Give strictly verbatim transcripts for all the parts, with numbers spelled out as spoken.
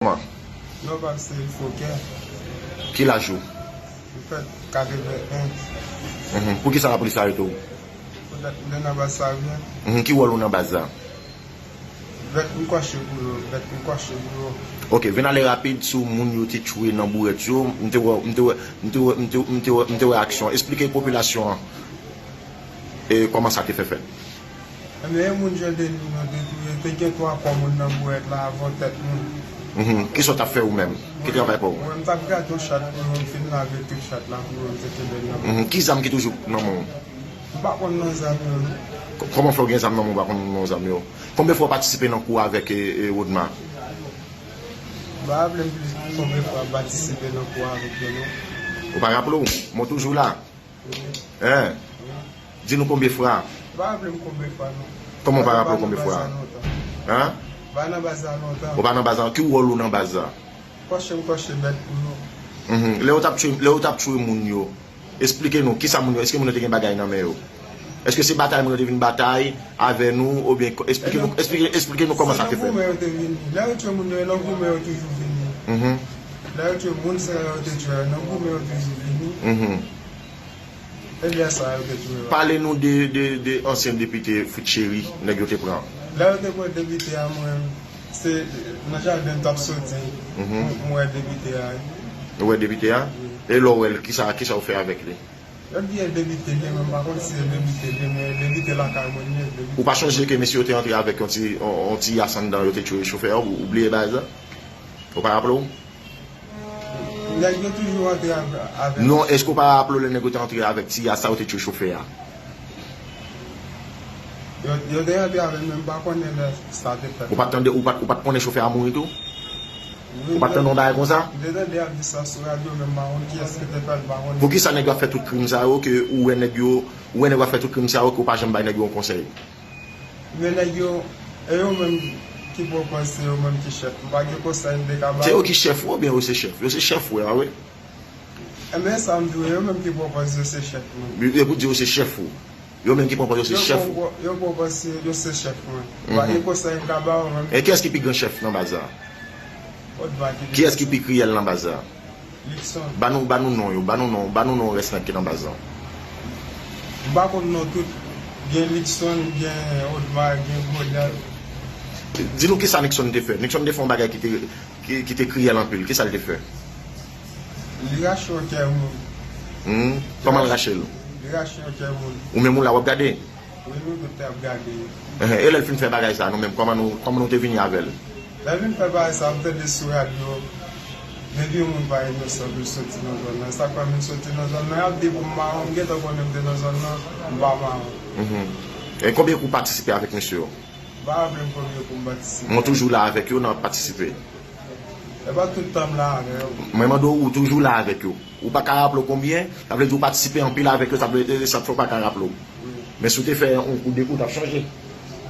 Kòman? Non, pa se Fokè. Ki laj ou? Mwen fèt katreven en. Mhm. Poukisa lapolis arete w? Poutèt m te nan baz sa byen. Mhm. Ki wòl ou nan baz la? Vèt m kòche pou yo, vèt m kòche pou yo. Ok, vin ale rapid sou moun yo te tchwe nan bourèt yo. M te wè, m te wè, m te wè, m te, m te wè, m te wè aksyon. Esplike popilasyon an e kòman sa te fè fèt. Ebyen, e moun Jandeni yo te touye, te gen twa kò moun nan bourèt la avè yon tèt moun. Mhm. Kisa w t ap fè ou menm? Ki travay pa w? Mwen, m t ap gade yon chat pou yo, m fin lave tout chat la pou yo, m te kenbe l nan men. Mhm. Ki zam ki toujou nan men w? M pa konn non zam yo, non. K-, kòman fè w gen zam nan men w, ou pa konn non zam yo? Konbyen fwa w patisipe nan kou avèk, e, e, Rodma? M pa raple m plis konbyen fwa m patisipe nan kou avèk yo, non. Ou pa raple w? Mwen toujou la. Wi. Hein? Wi. Di nou konbyen fwa? M pa raple m konbyen fwa, non. Kòman w pa raple w konbyen fwa? Paske m pa nan baz la lontan. Hein? M pa nan baz la lontan. Ou pa nan baz la, ki wòl ou nan baz la? Kòche m kòche bèt pou yo. Mhm. Lè yo t ap tchwe, lè yo t ap tchwe moun yo, esplike nou, kisa moun yo, èske moun yo te gen bagay nan men yo? Èske se batay moun yo te vin batay avè nou, oubyen ko-, esplike nou, esplike, esplike nou kòman sa te fèt? Se nan goumen yo te vini. Lè yo tchwe moun yo, e nan goumen yo toujou vini. Mhm. Lè yo tchwe moun sa yo te tchwe, nan goumen yo toujou vini. Mhm. E lè sa yo te tchwe yo. Pale nou de, de, de ansyen depite Fritz Chéry, nèg yo te pran. Lè yo te pran depite a, mwen, se nan jaden m t ap soti, mhm, m, m wè depite a. Ou wè depite a? Wi. E lè w wè l, kisa, kisa w fè avèk li? Yo di e depite li ye, men m pa konn si e depite li ye, men depite lakay mwen li ye, depite. Ou pa chonje ke mesye yo te antre avèk yon ti, yon, yon ti yas anndan, yo te tchwe chofè a, ou, ou bliye bagay sa? Ou pa raple w? Nèg yo toujou antre avè, avè. Non, èske w pa raple w lè nèg yo te antre avèk ti yas sa, yo te tchwe chofè a? Yo, yo te antre avè l, men m pa konnen lè sa te fèt. Ou pa t tande, ou pa t, ou pa t konnen chofè a mouri tou? Wi, ou pa t tande yon bagay konsa? M te tande y ap di sa sou radyo, men m pa konn kiyès ki te fè l, m pa konnen. Poukisa nèg yo ap fè tout krim sa yo, ke ou wè nèg yo, ou wè nèg yo ap fè tout krim sa yo, ke ou pa janm bay nèg yo yon konsèy? Men nèg yo, e yo menm ki pwopòz, se yo menm ki chèf. M pa gen konsèy m te ka ba yo. Se yo ki chèf ou oubyen yo se chèf? Yo se chèf ou a, wi. Ebyen, sa m di w, e yo menm ki pwopòz yo se chèf mwen. E pou di yo se chèf ou. Yo menm ki pwopòz yo se chèf ou. Yo pwopòz yo se chèf mwen. M pa gen konsèy m ka ba yo menm. E kiyès ki pi gran chèf nan baz la? Odma ki pi gran chèf. Kiyès ki pi kriyèl nan baz la? Luckson. Ba nou, ba nou non yo, ba nou non, ba nou non rès nèg ki nan baz lan. M pa konn non tout. Gen Luckson, gen Odma, gen Goliath. Di nou kisa Luckson te fè. Luckson te fè yon bagay ki te, ki, ki te kriyèl anpil. Kisa l te fè? Li rache yon kè moun. Hmm, kòman l rache l? Li rache yon kè moun. Ou menm ou la w ap gade? Wi, nou tout te ap gade. Ehe, e lè l fin fè bagay sa, nou menm, kòman nou, kòman nou te vini avè l? Lè l vin fè bagay sa, m tande sou radyo, depi yon moun pa inosan pou l soti nan zòn nan. Sa k fè m vin soti nan zòn nan, y ap di pou m mawon, m gentan konnen m te nan zòn nan, m pa mawon. Mhm. E konbyen kou w patisipe avèk mesye yo? M pa raple m konbyen kou m patisipe. Mwen toujou la avèk yo, n ap patisipe. E pa tout tan m la avè yo. Mwen mande w, ou toujou la avèk yo. Ou pa ka raple w konbyen, sa vle di ou patisipe anpil avèk yo, sa vle, sa fè w pa ka raple w. Wi. Men si w te fè yon kou, de kou, w t ap chanje.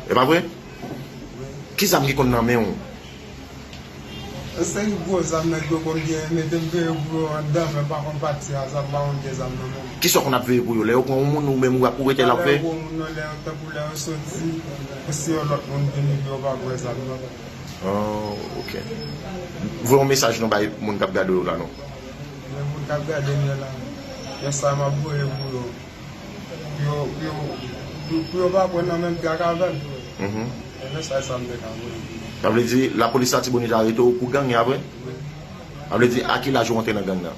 E pa vre? Wi. Ki zam ki konn nan men w? Yon seri gwo zam nèg yo konn gen, mete m veye pou yo anndan, men m pa konn pati a, sa m pa konn gen zam nan men m. Kisa w konn ap veye pou yo? Lè yo pran yon moun, ou menm ou ap, ou rete la ap veye? Lè yo pran yon moun nan, lè yo, tankou lè yo soti, pou si yon lòt moun vini, pou yo pa pran zam nan. Oh, ok. Voye yon mesaj nou bay moun k ap gade w la, non? Men moun k ap gade m yo la, gen sa m ap voye pou yo. Pou yo, pou yo, pou, pou yo pa pran nan menm trak avè m. Mhm. E mesaj sa m te ka voye pou yo. Sa vle di, lapolis Latibonit arete w pou gang, e apre? Wi. Sa vle di, a ki laj ou antre nan gang nan?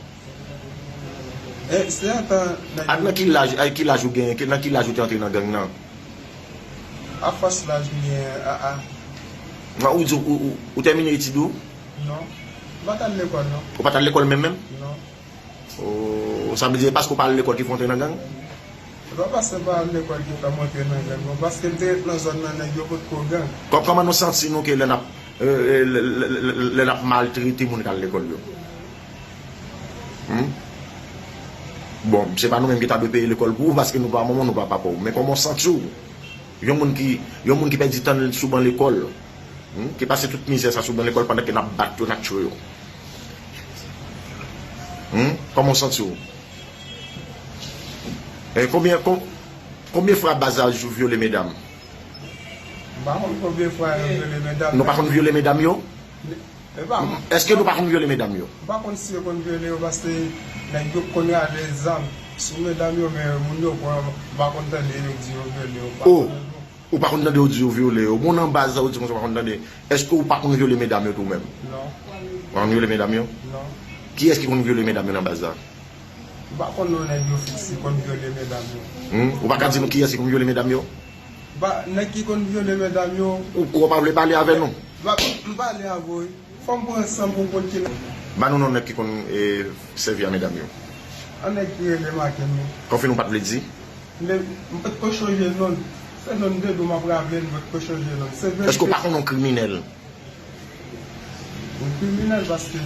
E, se antan nèg yo. A nan ki laj, a ki laj ou gen, nan ki laj ou te antre nan gang nan? Afòs laj m gen, a, a. Nan, ou di, ou, ou, ou tèmine etid ou? Non. M pa t al lekòl, non. Ou pa t al lekòl menm, menm? Non. Oh, sa vle di, e paske ou pa al lekòl ki fè w antre nan gang? Se pa paske m pa al lekòl ki fè m antre nan gang, non. Paske m te ret nan zòn nan, nèg yo potko gang. Kò-, kòman nou santi nou ke lè n ap, e, e, lè, lè, lè, lè n ap maltrete moun k al lekòl yo? Hmm? Bon, se pa nou menm ki ta dwe peye lekòl pou ou, paske nou pa manman w, nou pa papa w. Men kòman w santi w? Yon moun ki, yon moun ki pèdi tan l sou ban lekòl, hmm, ki pase tout mizè sa sou ban lekòl pandan ke n ap bat yo, n ap tchwe yo. Hmm? Kòman w santi w? E konbyen, kon-, konbyen fwa baz la vyole medam? M pa konn konbyen fwa yo vyole medam. Nou pa konn vyole medam yo? Èske nou pa konn vyole medam yo? M pa konn si yo konn vyole yo, paske nèg yo konn rale zam sou medam yo, men moun yo pran, m pa konn tande yo di yo vyole yo, m pa konn. Ou pa konn tande yo di yo vyole yo? Bon, nan baz sa ou di konsa ou pa konn tande. Èske ou pa konn vyole medam yo tou menm? Non. Ou pa konn vyole medam yo? Non. Kiyès ki konn vyole medam yo nan baz la? M pa konn non nèg yo fiks ki konn vyole medam yo. Hmm? Ou pa ka di nou kiyès ki konn vyole medam yo? Ba, nèg ki konn vyole medam yo. Ou, ou pa vle pale avè nou? Ba, m pale avè w wi. Fò m pran san m pou m konn ki nèg. Ba nou non nèg ki konn, e, sèvi a medam yo. An nèg ki rele Maken wi. Konfime ou pa t vle di? M, m pa t ko chonje non l. Se non de do m ap raple l, m pa t ko chonje non l. Se verite. Èske ou pa konn yon kriminèl? M kriminèl paske,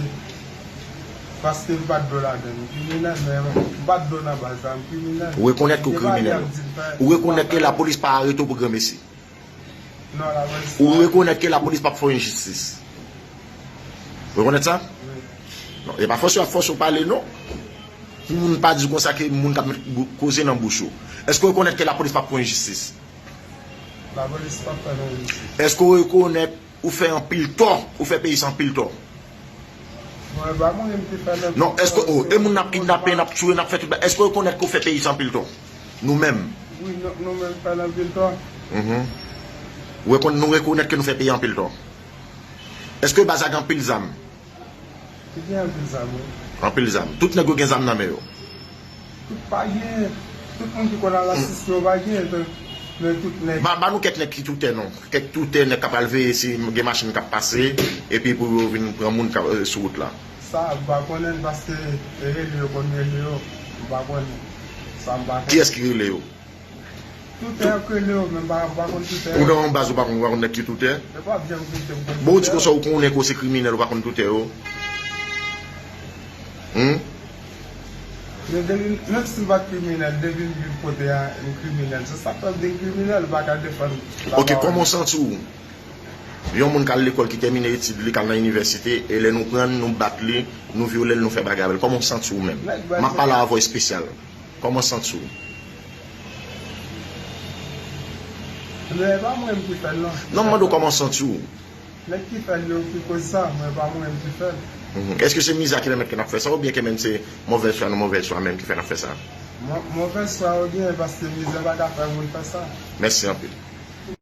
paske m pa t dwe ladan l. M kriminèl, men m pa t dwe nan baz la. M kriminèl. Ou rekonèt ke w kriminèl. Ou rekonèt ke lapolis pa arete w pou granmesi. Non, lapolis pa. Ou rekonèt ke lapolis p ap fè w enjistis. Ou rekonèt sa? Wi. Non, e pa fòse y ap fòse w pale, non. Pou moun pa di w konsa ke moun k ap met gou-, koze nan bouch ou. Èske w rekonèt ke lapolis p ap fè w enjistis? Lapolis p ap fè nou enjistis. Èske w rekonèt ou fè anpil tò, ou fè peyi sa anpil tò? Mwen, pa mwen menm ki fè l. Non, èske, oh, e moun n ap kidnape, n ap tiye, n ap fè tout bagay, èske w rekonèt ke w fè peyi sa anpil tò? Nou menm. Wi, nou, nou menm fè l anpil tò. Mhm. Ou rekonn-, nou rekonèt ke nou fè peyi anpil tò. Èske baz la gen anpil zam? Li gen anpil zam, wi. Anpil zam. Tout nèg yo gen zam nan men yo? Tout pa gen. Tout moun ki konn al asiste yo pa gen, men, men tout nèg. Ba, ba nou kèk nèg ki toutè non. Kèk toutè nèg k ap al veye si gen machin k ap pase, epi pou yo vin pran moun k ap, eh, sou wout la. Sa, m pa konnen paske e rele yo konn rele yo, m pa konnen. Sa m pa konnen. Kiyès ki rele yo? Toutè yo k rele yo, men m pa, m pa konn toutè yo. Ou nan yon baz ou pa konn, ou pa konn nèg ki toutè? Yo p ap janm kite m konn toutè yo. Bon, ou di konsa ou konnen ke w se kriminèl, ou pa konn toutè yo? Hmm? Men depi, menm si m pa t kriminèl, depi m viv kote a, m kriminèl. Se sa k fè m vin kriminèl, m pa ka defann. Ok, kòman w santi w? Yon moun k al lekòl, ki tèmine etid li, k al nan inivèsite, e lè nou pran l, nou bat li, nou vyole l, nou fè bagay avè l. Kòman w santi w menm? M ap pale a vwa espesyal. Kòman w santi w? Men e pa mwen menm ki fè l, non. Non, m mande w kòman w santi w. Nèg ki fè l yo ki koz sa, men e pa mwen menm ki fè l. Mhm. Èske se mizè ki pèmèt ke n ap fè sa, oubyen ke menm se movèz fwa nou movèz fwa menm ki fè n ap fè sa? Mo-, movèz fwa yo gen, paske mizè pa ka fè moun fè sa. Mèsi anpil.